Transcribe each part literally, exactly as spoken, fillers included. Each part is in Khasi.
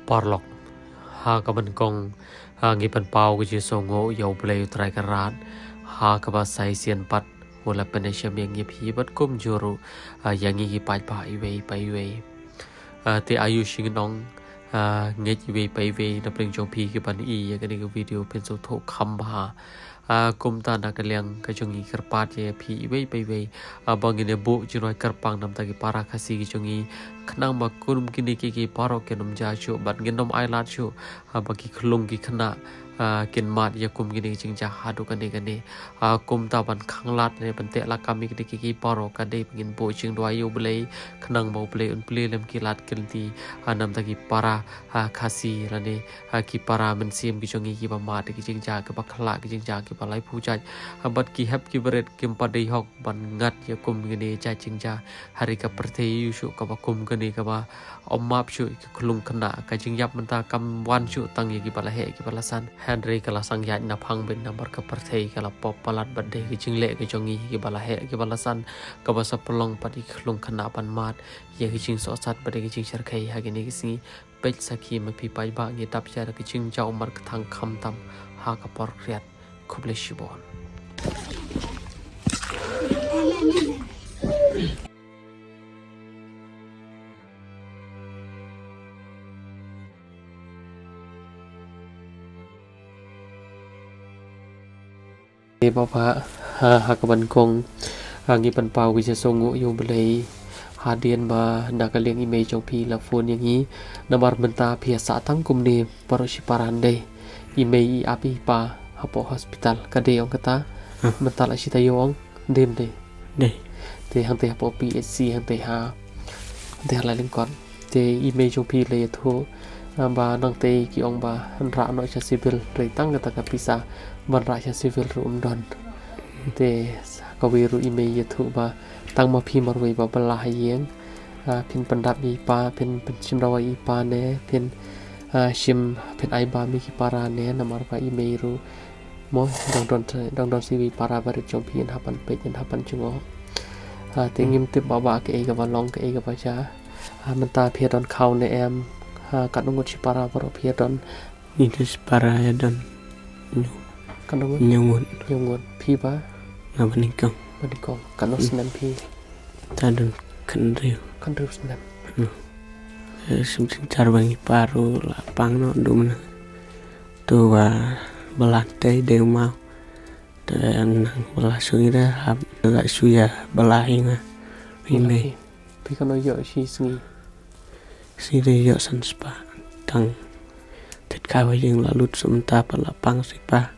Paralok, ha kaba nyngkong, ha, ngi pynpaw ka jingsngewnguh ïa U Blei U Trai Kynrad ha kaba sa shisien pat u la pynïashem ïa ngi phi bad kumjuh ruh, ha, ïa ngi ki paidbah iwei pa iwei. Ha, te aïu shnong, ha, ngeit iwei pa iwei na pdeng jong phi kiban ïohi ïa kane ka video phin sngewthuh kham bha. Ha, kumta na ka liang ka jong ngi kyrpad ïa phi iwei pa iwei, ha, ba ngin ïa buh jingrwai kyrpang namar ki para Khasi ki jong ngi, khnang ba kum kine kiei kiei baroh kin ym jia shuh bad ngin ym ailad shuh, ha, ba ki khyllung ki khynnah, ha, kin mad ïa kum kine ki jingjia haduh kane kane. Ha, kumta ban khanglad ne ban teh lakam ïa kine kiei kiei baroh ka dei ba ngin buh jingduwai ïa U Blei, khnang ba U Blei un plie lem ki lad ki lynti, ha, namar ki para, ha, Khasi lane, ha, ki para mynsiem ki jong ngi kiba mad ïa ki jingjia kiba khlaiñ, ki jingjia kiba laiphew jait. Ha, bad ki hep ki barit kim pat dei hok ban ngat ïa kum kine jait jingjia ha ri ka pyrthei, ïa shuh kaba kum kane kaba ym map shuh ki khyllung khynnah. Ka jingïap mynta kam wan shuh tang ïa kiba la heh kiba la san, hynrei ka la sangeh na phangbit namar ka pyrthei ka la pop palat bad dei ka jingleh ka jong ngi kiba la heh kiba la san kaba sa pynlong pat ïa ki khyllung khynnah ban mad ïa ki jingsohsat bad ïa ki jingshyrkhei ha kine ki sngi. Peit sakhi ma phi paidbah, ngi dap ïa ka jingjaw markthang khamtam ha ka por khriat. Khublei shibun. Te baba, ha, ha kaba nyngkong, ha, ngi pynpaw ka jingsngewnguh ïa U Blei hadien ba na ka liang i mei jong phi la phone ïa ngi. Namar mynta phi ïa sah tang kumne baroh shi para, hynrei i mei i ap i pa hapoh hospital, ka dei ong kata? Hmm. Mynta la shi taïew ong, dei ym dei? Dei. Te hangtei hapoh P H C, hangtei ha, hangtei ha Lailyngkot. Te i mei jong phi la ïathuh, ah, ba nangtei ki ong ba yn rah noh sha civil, hynrei tang kata ka pisa ban rah sha civil ruh ym don. Te sa kawei ruh i mei ïathuh ba tang ma phi marwei ba bylla ha ïing, ah, phin pyndap ïa i pa, phin, phin shim dawai ïa i pa ne, phin, ah, shim, phin ai bam ïa ki para ne, namar ba i mei ruh mo, dang don, dang don sa iwei i para barit jong phi, yn hap ban peit, yn hap ban jngoh. Ah, te, hmm, ngim tip baba kaei kaba long, kaei kaba jia. Ah, mynta phi ïa don khaw ne em? Ah, katno ngut shipara baroh phi ïa don? Ngi don shipara ïa don hynñiew. Katno ngut? Hynñiew ngut. Hynñiew ngut. Phi ba? Nga ba nyngkong. Ba nyngkong. Katno, hmm, snem phi? Nga don khathynriew. Khathynriew snem. Hmm. Eh, shim synshar ba ngi para ruh la pang noh, dum na tu ba bylla tei dei u maw. Te nang bylla shu ngi da hap la shu ïa bylla hi nga. Hi mei. Phi katno ïoh shi sngi? Shi sngi da ïoh san spah. Tang thied khaw ha ïing la lut, shu mynta pat la pang shi pa.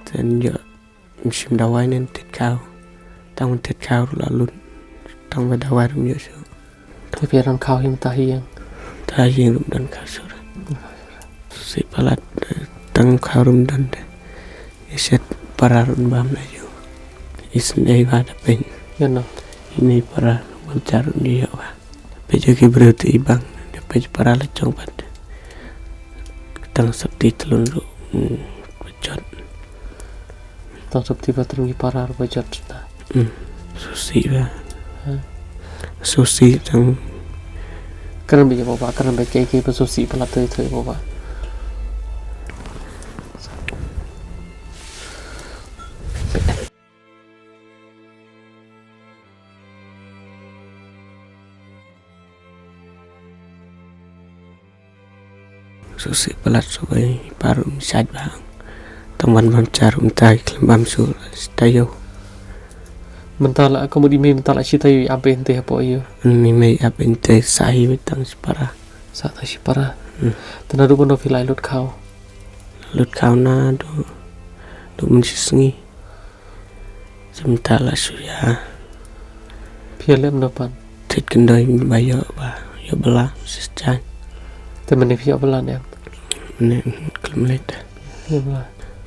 Te ïoh shim dawai ne thied khaw. Tang thied khaw ruh la lut. Tang ba dawai ruh ym ïoh shuh. Te phi ïa don khaw hi mynta ha ïing? Mynta ha ïing ruh ym don khaw shuh. Sngewsih palat, tang khaw ruh ym don te. I set para ruh ym bam la ïoh. I sngewsih ba da pyn. Ïa no. Ini para bam cha ruh ym ïoh ba. Peit ïa ki briew te i bang. Da peit para la jong pat. Tang sopti tlun ruh, hmm, ba jot. Tang sopti ba tlun ki para ruh ba jot ta. Hmm. Sngewsih ba. Ha. Sngewsih tang. Kren beit ïa baba, kren beit, kaei kaei ba sngewsih palat, thei thei baba. Sngewsih palat shuh, i pa ruh ym shait ba. Tang ban bam cha ruh mynta i khlem bam shuh, shi taïew. Mynta la, ka mut i mei mynta la shi taïew i ap beit hangtei hapoh ïew? Hmm, i mei i ap beit hangtei, sah hi beit tang shipara. Sah tang shipara. Hmm. Te naduh mynno phi la lut khaw? Lut khaw naduh, duh mynshisngi. Te mynta la shu ïa. Phi ïa leh mynno pat? Thied kyndoi ba ïoh ba, ïoh bylla, shisha. Te mynne phi ïoh bylla ne em? Mynne khlem leit. Ïoh bylla.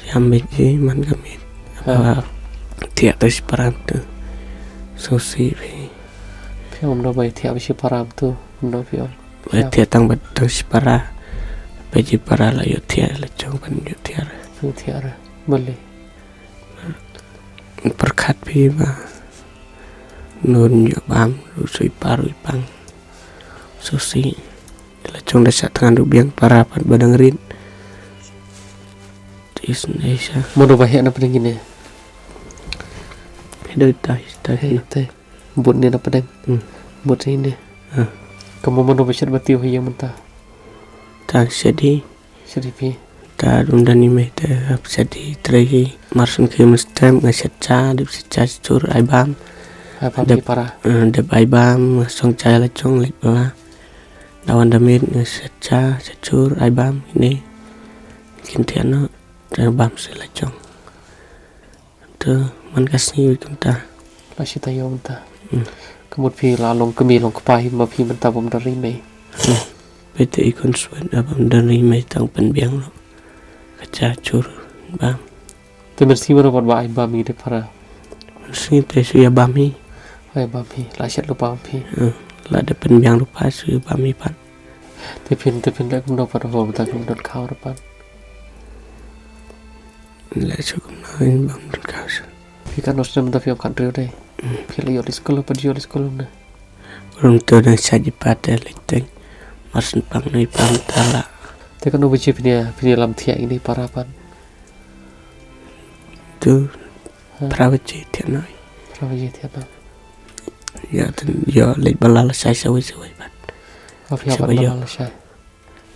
Ïa mih ji man ka mih. Ha. Ba thiah tang shipara tu. Sngewsih phi. Phi ong mynno ba thiah ba shipara tu, mynno phi ong? Ba thiah tang ba tang shipara. Ba shipara la ïoh thiah, la jong ban ïoh thiah. Ïoh thiah re. Balei? Pyrkhat phi ba. Nun ïoh bam, ruh shu i pa ruh i pang. Sngewsih. La Jong da shah thngan ruh biang para pat ba dang rit. Tis ne sha. Mano ba heh na pdeng kine? Heh da tai tai. Heh tai. Bud ne na pdeng. Hmm. Bud ne. Ah. Ka mo mano ba shet ba tiew ha ïing mynta? Ta shet hi. Shet hi phi. Ta dum dani mei te hap shet hi trei hi. Mar shen ki mes tem nga shet cha dep shet cha chur ai bam. Ai bam. Dep ki para. Eh, dep ai bam song cha la chong lek bala. Da wan da miet nga shet cha shet chur ai bam ne. Kin thian no te bam se la chong. Te man ka sngi wei kumta. La shi taïew mynta. Hmm. Ka mut phi la long kmie long kpa hi ma phi mynta bym don ri mei. Hmm. Phi te i khun swet a bym don ri mei tang pynbiang lo. Ka cha chur bam. Te mynsngi mano pat ba ai bam ïa ki para? Mynsngi te shu ïa bam hi. Ai bam hi. La shet lypa phi. Hmm. La da pynbiang lypa shu ïa bam hi pat. Te phin te phin leh kumno pat ho mynta kum don khaw pat. Leh shu kumno in bam don khaw shu. Phi katno snem mynta phi ong khathynriew dei? Hmm. Phi la ïoh leit skul pat ïoh leit skul ne? Rum tu dang sha ji pat te leit teng. Mar shen pang nei pang ta la. Te katno baje phin ïa phin ïa lam thiah ïa kine para pat? Tu. Ha? Phra baje thiah noi. Phra baje thiah noi. Ïa ten ïa leit bala la shai shawei shawei pat. Oh, phi ïa pat bala la shai.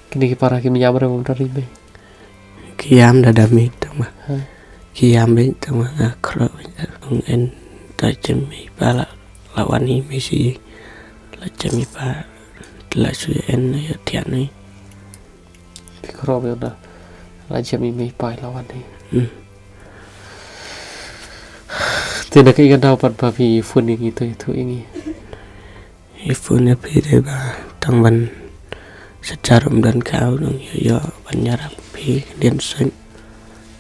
Kine ki para kim ïam re bym don ri mei. Ki ïam da da mei tang ma. Ha. Ki ïam mei tang ma, ah, khro ong en ta jem mei pa la la wan hi mei shi la jem mei pa la shu en ïa thiah noi. Phi khro mei da la jem mei mei pa la wan hi. Hmm. Te na ka i ka daw pat ba phi phone ïa ngi to ïathuh ïa ngi. I phone ïa phi dei ba tang ban sha jarum don khaw dang ïoh ïoh ban ïarap phi dien seng.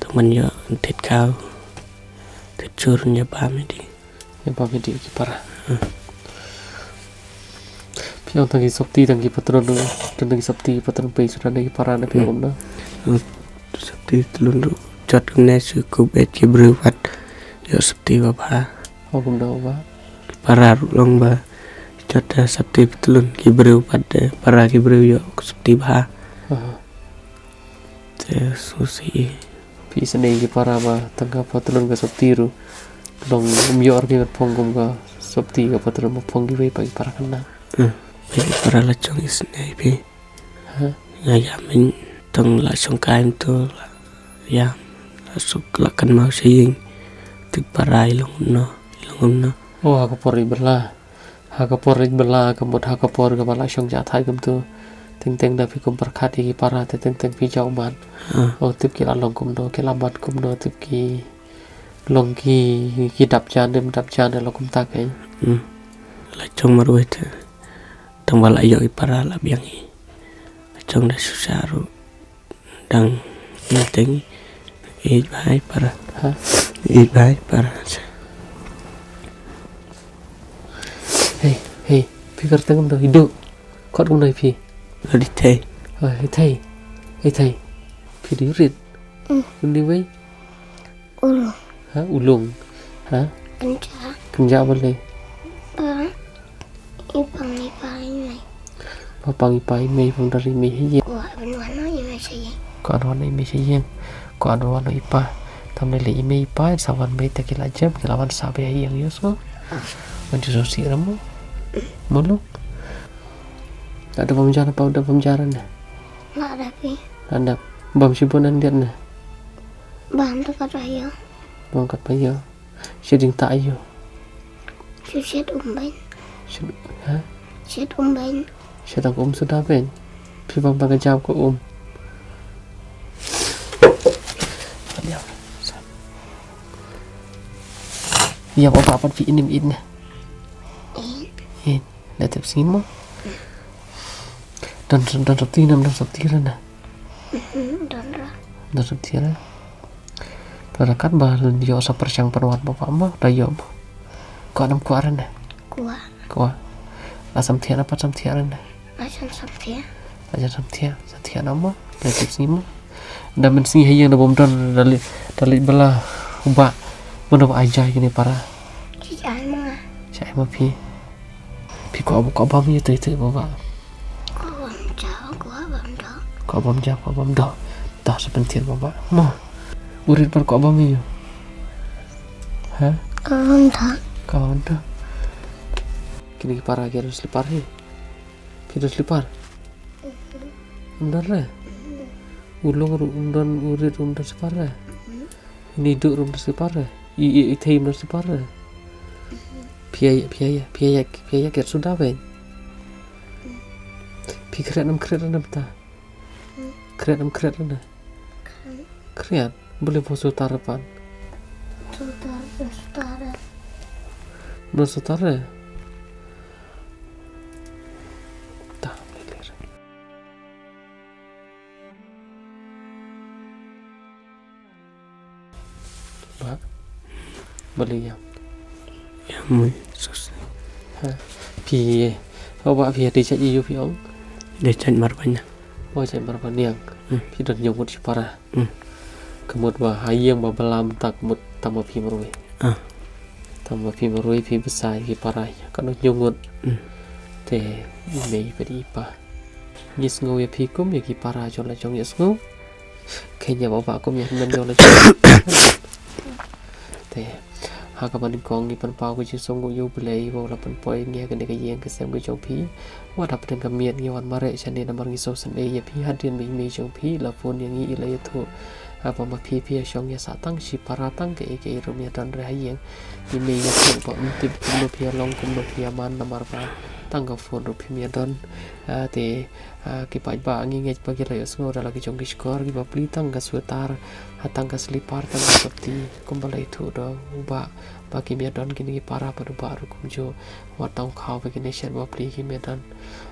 Tang ban ïoh thied khaw thied chur ïa bam ïa di. Ïa bam ïa di ki para. Hmm. Phi ong tang ki sopti tang ki patron ruh, tang ki sopti patron pei suda na ki para na phi ong na. Hmm. Sopti tlun ruh jot kumne shu kup beit ki briew pat ïoh sopti ba bha. Ong kumno ba? Para ruh long ba jot da sopti patlun ki briew pat de para ki briew ïoh sopti bha. Aha. Te susi. Phi isynei ki para ba tang ka patlun ka sopti ruh long um ïoh ar ki ngat phong kum ka sopti ka patlun ba phong ki wei pa ki para khynnah. Hmm. Phi ki para la chong isynei phi. Ha? Nga ïam tang la shong kai mynta la ïam la suk la kynmaw sha ïing. Tik para i long kumno i long kumno. Oh, ha ka por i bala. Ha ka por i bala ka mut ha ka por kaba la shong ja thai kumtu. Teng teng da phi kum pyrkhat ïa ki para te teng teng phi jaw man. Ha. Oh, tip ki la long kumno ki la man kumno tip ki long ki ki dap jan em dap jan la kumta kai. Hmm. La chong marwei te. Tang ba la ïoh i para la biang i. Chong da shu sha ruh dang ïa teng i bai para. Ha? I bai para. Hey, hey, phi kar teng kumno i du. Kot kumno i phi. Ladi thei. Oh, i thei. I thei. Phi di rit. Hmm. Ni wei. Ulung. Ha, ulung. Ha? Kynja. Kynja balei? Ba i pang i pa i mei. Ba pang i pa i mei bym don ri mei ha ïing. Kwah ban wan noh i mei sha ïing. Kwah ban wan noh i mei sha ïing. Kwah ban wan noh i pa. Tam lei lei i mei i pa sa wan mei te ki la jem ki la wan sa beit ha ïing ïoh so. Wan ju so si ramu. Muluk. Ada bam jar apa ada bam jar ne? Ada pi. Ada bam shibun an diat ne? Bam tu kat ayo. Bam kat ayo. Shet jingtah aïu? Shu shet um beiñ. Shet, ha? Shet um beiñ. Shet tang um suda beiñ. Phi bam tang ka jam ka um. Ïa ba ba pat phi inim in ne. In. In. La tep sngi mo. Don don sopti nam don sopti re ne. Don ra. Don sopti re. Don ra kat ba ïoh sa pyrshang pynwad ba ba mo da ïoh mo. Kwah nam kwah re ne. Kwah. Kwah. La samthiah na pat samthiah re ne. La jan samthiah. La jan samthiah. Samthiah na mo. La tip sngi mo. Da mynsngi ha ïing da bym don da leit da leit bala u ba. Mano ba ai ja ïa kine para. Shi ai ma. Shi ai ma phi. Phi kwah ba kwah bam ïa tei tei ba ba. Kwah bam ja ko. Kwah bam ja, kwah bam doh. Doh sa pynthied baba. Mo. U rit pat kwah bam ïa u. Ha? Kwah bam doh. Kwah bam doh. Kine ki para ki don slipar hi. Ki don slipar. Um don re. U long ruh um don, u rit um don slipar re. Ini duk rum da slipar re. I, i, i thei rum da slipar re. Phi ïa, phi ïa, phi ïa, phi ïa ker suda ben. Phi kret nam kret nam ta. Kret nam kret na. Kret. Boleh pho sutar pan. Sutar, sutar. Boleh sutar re. Ta, boleh ler. Ba. Ba lei ïam. Ïam mui sus. Ha. Phi. Haba phi dei jait ïa u phi ong? Dei jait Marbaniang. Oh, jait Marbaniang. Hmm. Phi don hynñiew ngut shipara. Hmm. Ka mut ba ha ïing ba blam tak mut tang ba phi marwei. Ah. Tang ba phi marwei phi bsa ïa ki para ïa ka don hynñiew ngut. Hmm. Te i mei bad i pa. Ngi sngew ïa phi kum ïa ki para jong la jong ïa sngew. Khein ïa baba kum ïa hynmen jong la jong. Te ha kaba nyngkong ngi pynpaw ka jingsngewnguh ïa U Blei ba u la pynpoi ngi ha kane ka ïing ka sem ka jong phi. Wat hapdeng ka miet ngi wan mareh shane namar ngi sngewsynei ïa phi hadien ba i mei jong phi i la phone ïa ngi i la ïathuh. Haba ma phi phi ïa shong ïa sah tang shipara tang kaei kaei ruh ym ïa don re ha ïing. I mei ïathuh ba um tip kumno phi ïa long kumno phi ïa man namar ba tang ka phone ruh phim ïa don. Ah, te Ah, ki paidbah ngi ngeit ba ki la ïohsngew da la ki jong ki shkor ki bapli tang ka sweater, ha tang ka slipar tang ka sopti, kumba la ïathuh da u bah, ba kim ïa don kine ki para bad u bah ruh kumjuh, wat tang u khaw ba kine shet bapli kim ïa don.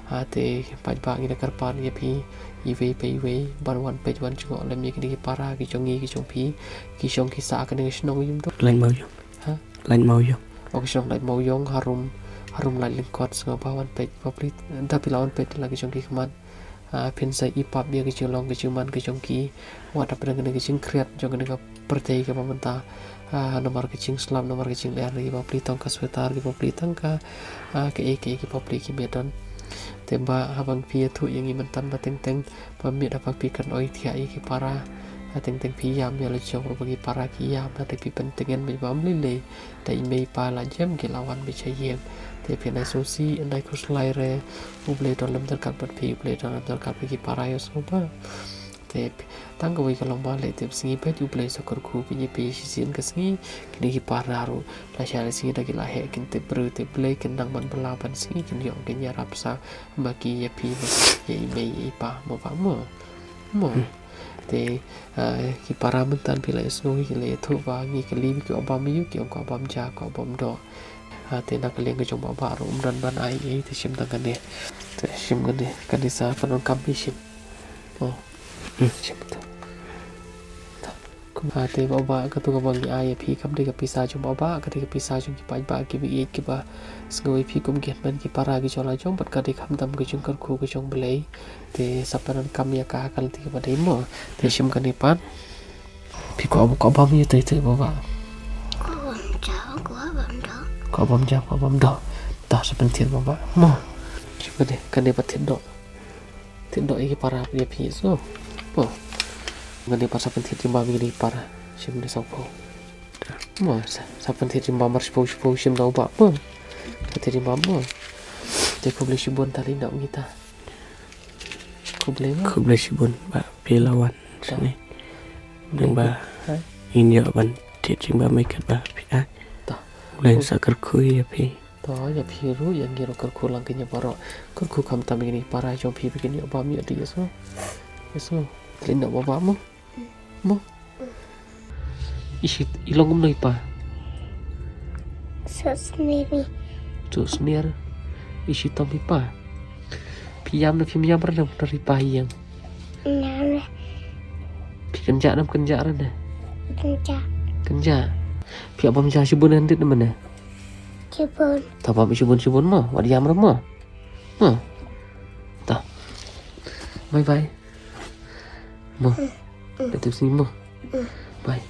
Ah, te paidbah ngi da kyrpad ïa phi, iwei pa iwei, ban wan peit wan jngoh lem ïa kine ki para ki jong ngi ki jong phi, ki shong ki sah kane ka shnong ïum tu. Laitmawïong. Ha? Laitmawïong. Oh, ki shong Laitmawïong harum, harum Laitlyngkot sngewbha wan peit bapli, da phi la wan peit la ki jong ki khmat. Ah, phin sa ïa pap ïa ka jinglong ka jingman ka jong ki. Wat hapdeng kane ka jingkhriat jong kane ka pyrthei kaba mynta. Ah, namar ka jingslap, namar ka jingler ki bapli tang ka sweater ki bapli tang ka, ah, kaei kaei ki bapli kim ïa don. Te bah haba phi ïathuh ïa ngi mynta ba teng teng ba miet haba phi kren oi thiah ïa ki para. Ah, teng teng phi ïam ïa la jong ruh ba ki para ki ïam, ah, te phi pyntngen ba ym lei lei. Da i mei i pa la jem ki la wan beit sha ïing. Te phi nai sngewsih nai khuslai re. U Blei don lem dyrkad bad phi, U Blei don lem dyrkad bad ki para ïohsngew ba. Te tang kawei ka long ba leh tip sngi beit U Blei sa kyrkhu beit ïa phi shisien ka sngi. Kine ki para ruh lashai la sngi da ki la heh kin tip briew tip Blei kin nang ban bylla ban sngi kin ïoh kin ïarap sa ma ki ïa phi ma ïa i mei ïa i pa mo ba mo. Mo. Hmm. Te, ah, ki para mynta phi la ïohsngew ki la ïathuh ba ngi kylli ba ki ong bam ïa u, ki ong kwah bam ja, kwah bam doh. Ah, te na ka liang ka jong baba ruh um don ban ai ei, te shim tang kane. Te shim kane, kane sa pyndonkam phi shim. Oh. Hmm. Shim to. Ah, te baba katu kaba ngi ai ïa phi kam dei ka pisa jong baba, ka dei ka pisa jong ki paidbah kiba ïeit kiba sngew ïa phi kum ki hynmen ki para ki jong la jong, bad ka dei khamtam ka jingkyrkhu ka jong Blei. Te sa pyndonkam ïa ka ha ka lynti kaba dei mo. Te shim kane pat. Phi kwah, kwah bam ïa te te baba. Kwah bam ja, kwah bam doh. Kwah bam ja, kwah bam doh. Doh sa pynthied baba. Mo. Shim kane, kane pat thied doh. Thied doh ïa ki para ïa phi so. Mo. Kane pat sa pynthied jingbam ïa ki para. Shim kane sawphew. Mo, sa, sa pynthied jingbam mar shiphew shiphew shim da u bah mo. Pynthied jingbam mo. Te khublei shibun ta lei na u ngi ta. Khublei mo. Khublei shibun ba phi la wan shane. Nang ba. Hai. Ngin ïoh ban thied jingbam ïa kat ba phi ai. Ta. Khublei sa kyrkhu ïa phi. Ta ïa phi ruh ïa ngi ruh kyrkhu lang kine baroh. Kyrkhu khamtam ïa kine para jong phi ba kin ïoh bam ïoh dih ïa so. Ïa so. Lei na baba mo. Mo. I shi, i long kumno i pa? Suk snier. Suk snier. I shitom i pa. Phi ïam ne phim ïam re na ri pa ïing? Ïam re. Phi kynjah ne phim kynjah re na? Kynjah. Kynjah. Phi ïa bam ja shibun ne hynrei ne mane? Shibun. Ta bam shibun shibun mo, wat ïam re mo. Mo. Ta. Bye bye. Mo. Leh tip sngi mo. Bye.